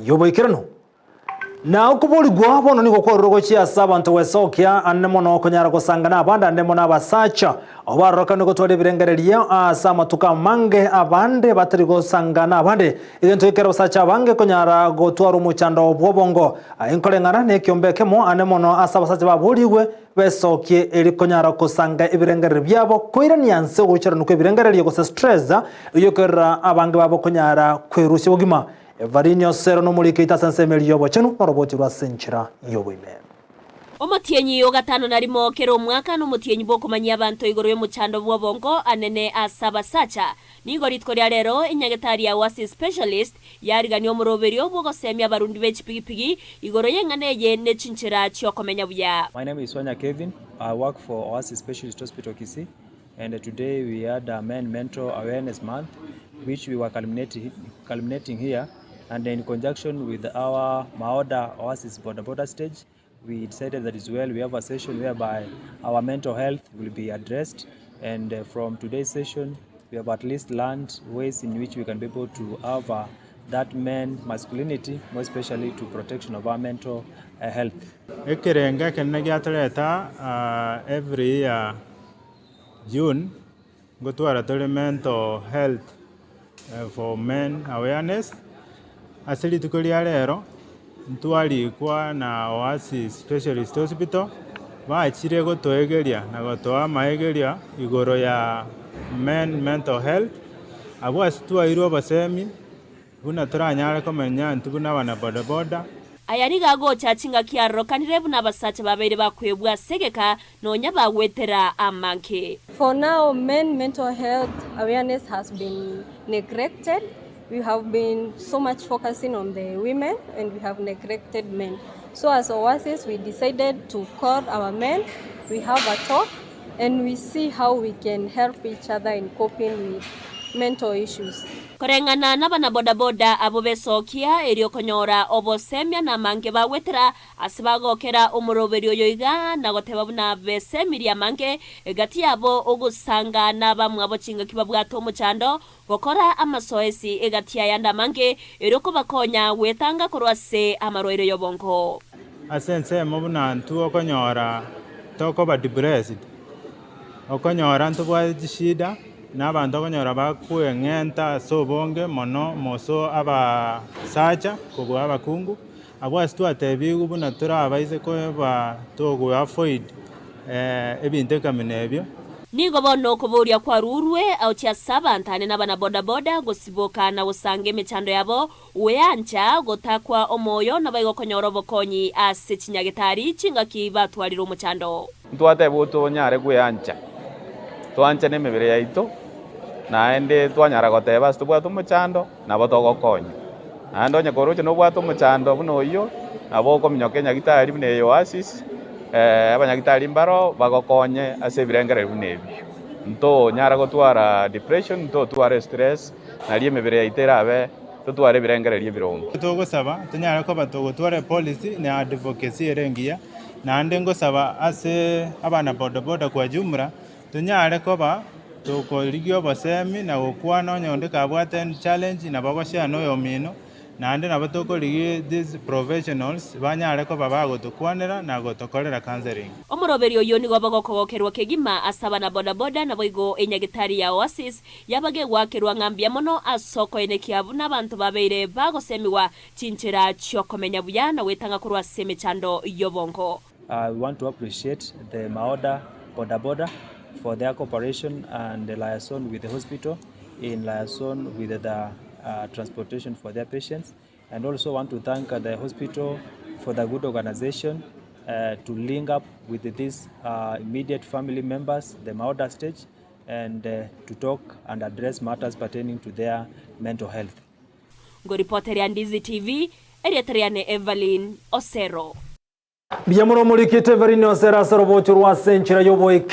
y'oboikeranu. Na okoborigwa bono nigo kwarure gochia ase abanto gwesokia ande mono konyara gosangana abande ande mono abasacha, abwo barorokanire gotwara ebirengererio ase amatuko amange abande batari gosangana abande, egento gekera abasacha abange konyara gotwara omochando bw'obongo. Aye nkoreng'ana nekiombe ekemo ande mono ase abasacha baborigwe besokie eri konyara gosanga ebirengererio biabo koirania nse ogoichorana kw'ebirengererio gose stress eyio ekerera abange babo konyara kwerusia obogima. Evarine Osero nomoriki oito ase ensemo eria y'obochenu noroboti rwa ase enchera y'oboime. Omotienyi o gatano na rimo kera omwaka nomotienyi bw'okomanyia abanto igoro y'omochando bw'obongo anene ase abasacha. Nigo rituko ria rero enyagetari ya Oasis Specialist yarigania omoroberio bw'ogosemia abarundi be chipigipigi igoro y'eng'ana eye ne chinchera chi'okomenya buya. My name is Wanya Kevin, I work for Oasis Specialist Hospital Kisii and today we had a men mental awareness month which we were culminating, culminating here and in conjunction with our Maoda Oasis Boda Boda stage we decided that as well we have a session whereby our mental health will be addressed and uh, from today's session we have at least learned ways in which we can be able to have uh, that men masculinity more especially to protection of our mental uh, health. Ekerengo ekenene giatoreta uh, every year June ngotwara tore mental health for men awareness, ase rituko ria rero ntwarikwa na Oasis Specialist Hospital, bachire gotoegeria na gotoa amaegeria igoro ya men mental health, abwo ase twairwe obosemi Buna toranyare komenya intwe buna abana bodaboda. Aya nigo agocha chingaki arokanire buna abasacha babeire bakwebwa ase egeka nonya bagwetera amange. For now men mental health awareness has been neglected, we have been so much focusing on the women and we have neglected men. So as Oasis we decided to call our men, we have a talk and we see how we can help each other in coping with mental issues. Koreng'ana nabanabodaboda abwo besokia erio konyora obosemia na amange bagwetera ase bagokera omoroberio oyo iga na goteba buna besemirie amange egati yabo ogosanga nabamwabo chingaki babwate omochando gokora amasoesi egati ayande amange erio kobakonya gwetanga korwa ase amarwaire y'obongo. Ase ensemo buna intwe okonyora tokoba depressed, okonyora ntobwate chishida, na abanto okonyora bakweng'enta ase obonge mono moso abasacha kobua abakungu, abwo ase twatebigwe buna torabaise koba togo avoid ebinto ekamina ebio. Nigo bono okoboria kwarurwe aochie ase abanto ane nabana bodaboda gosiboka na gosanga emechando yabo, gweancha, gotakwa omoyo, naboigo konyora obokonyi ase chinyagetari chingaki batwarire omochando. Ntwatebigwe tonyare kweancha, twanchane emebere yaito, naende twanyara goteba ase tobwate omochando, nabo togokonya. Naende onye koroche nobwate omochando buna oyio, nabo okominyoka enyagitari buna eye Oasis, abanyagitari mbaro bagokonye ase ebirengererio buna ebio. Ntonyara gotwara depression, ntotware stress, nario emebere yaito erabe totware ebirengererio ebironge. Togosaba tonyare koba togotwara epolicy na advocacy ere engiya, naende ngosaba ase abana bodaboda kwa jumla, tonyare koba tokorigia obosemi na gokwana onye onde kabwate any challenge nabo ogoshare na oyomino, naende nabo tokorigia these professionals banyare koba bagotokwanera na gotokorera counselling. Omoroberi oyio nigo bagokogokerwa kegima ase abana bodaboda naboigo enyagetari ya Oasis yabagegoakerwa ng'a mbuya mono ase okoenekia buna abanto babeire bagosemigwa chinchera chi'okomenya buya na gwetanga korwa ase emechando y'obongo. We want to appreciate the Maoda boda boda for their cooperation and liaison with the hospital in liaison with the transportation for their patients and also want to thank the hospital for the good organization to link up with these immediate family members the Maoda stage and to talk and address matters pertaining to their mental health. Ngoripoteria Ndizi TV, erieta riane Evelyn Osero. Mbuya mono omorikete Everine Osero ase orobocho rwa ase enchera y'oboike.